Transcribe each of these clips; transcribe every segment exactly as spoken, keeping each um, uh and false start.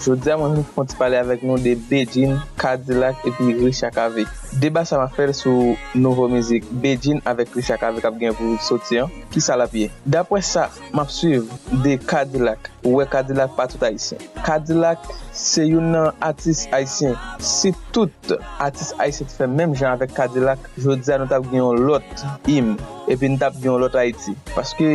Jodi a mwen vin fè yon ti pale avèk nou de Bedjine, K-Dilak epi Richa Cavé. Deba sa m ap fè l sou nouvo mizik Bedjine avèk Richa Cavé k ap gen pou soti an. Kisa l ap ye? Daprè sa m ap swiv de K-Dilak, ou wè K-Dilak pa tout ayisyen. K-Dilak se youn nan atis ayisyen, si tout atis ayisyen te fè menm jan avèk K-Dilak, jodi a nou t ap gen yon lòt im, epi n t ap gen yon lòt Ayiti. Paske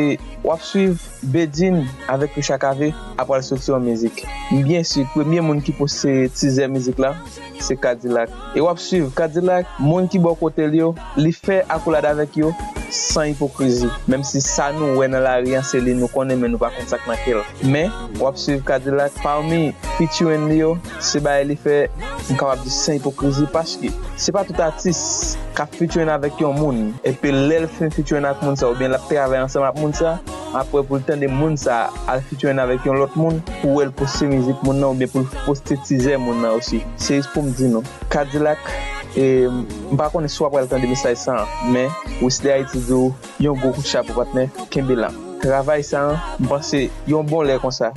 w ap swiv Bedjine avèk Richa Cavé ap pral soti yon mizik. Byen si, premye moun ki poste tizè mizik la, se K-Dilak. E w ap swiv K-Dilak, moun ki bò kote l yo, li fè akolad avèk yo san ipokrizi. Menm si sa nou wè nan lari an, se li nou konnen, men nou pa konn sa k nan kè l. Men, w ap swiv K-Dilak, pami featuring li yo, se bagay li fè, m kapab di san ipokrizi, paske se pa tout atis k ap featuring avèk yon moun, epi lè l fin featuring ak moun sa, oubyen l ap travay ansanm ak moun sa, apre pou l tande moun sa al featuring avèk yon lòt moun, pou wè l poste mizik moun nan, oubyen pou l poste tizè moun nan osi. Se jis pou m di nou, K-Dilak, e, m pa konnen si w ap pral tande mesaj sa, men Wesley Haïti di w yon gwo kout chapo, patnè, kenbe la. Travay sa, m panse yon bon lè konsa,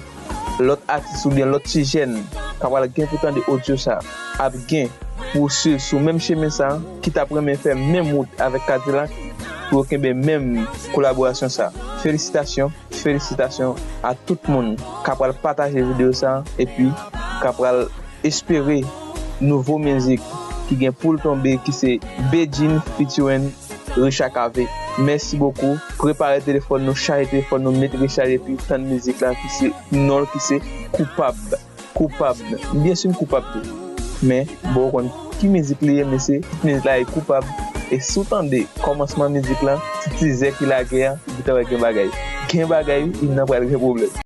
lòt atis oubyen lòt ti jèn k ap pral gen pou tande odyo sa ap gen pou swiv sou menm chemen sa, ki t ap renmen fè menm wout avèk K-Dilak pou yo kenbe menm kolaborasyon sa. Felisitasyon, felisitasyon a tout moun k ap pral pataje videyo sa epi k ap pral espere nouvo mizik ki gen pou l tonbe, ki se Bedjine featuring Richa Cavé. Mèsi bokou. Prepare telefòn nou, chaje telefòn nou, met rechaje epi tann mizik la ki se non l ki se Koupab. Koupab. Byen si m koupab tou. Men, bon, ou konn ki mizik li ye, men se tit mizik la e Koupab. E si w tande kòmansman mizik la, ti tizè ki lage a, ou gentan wè gen bagay. Gen bagay, wi, nan pral gen pwoblèm.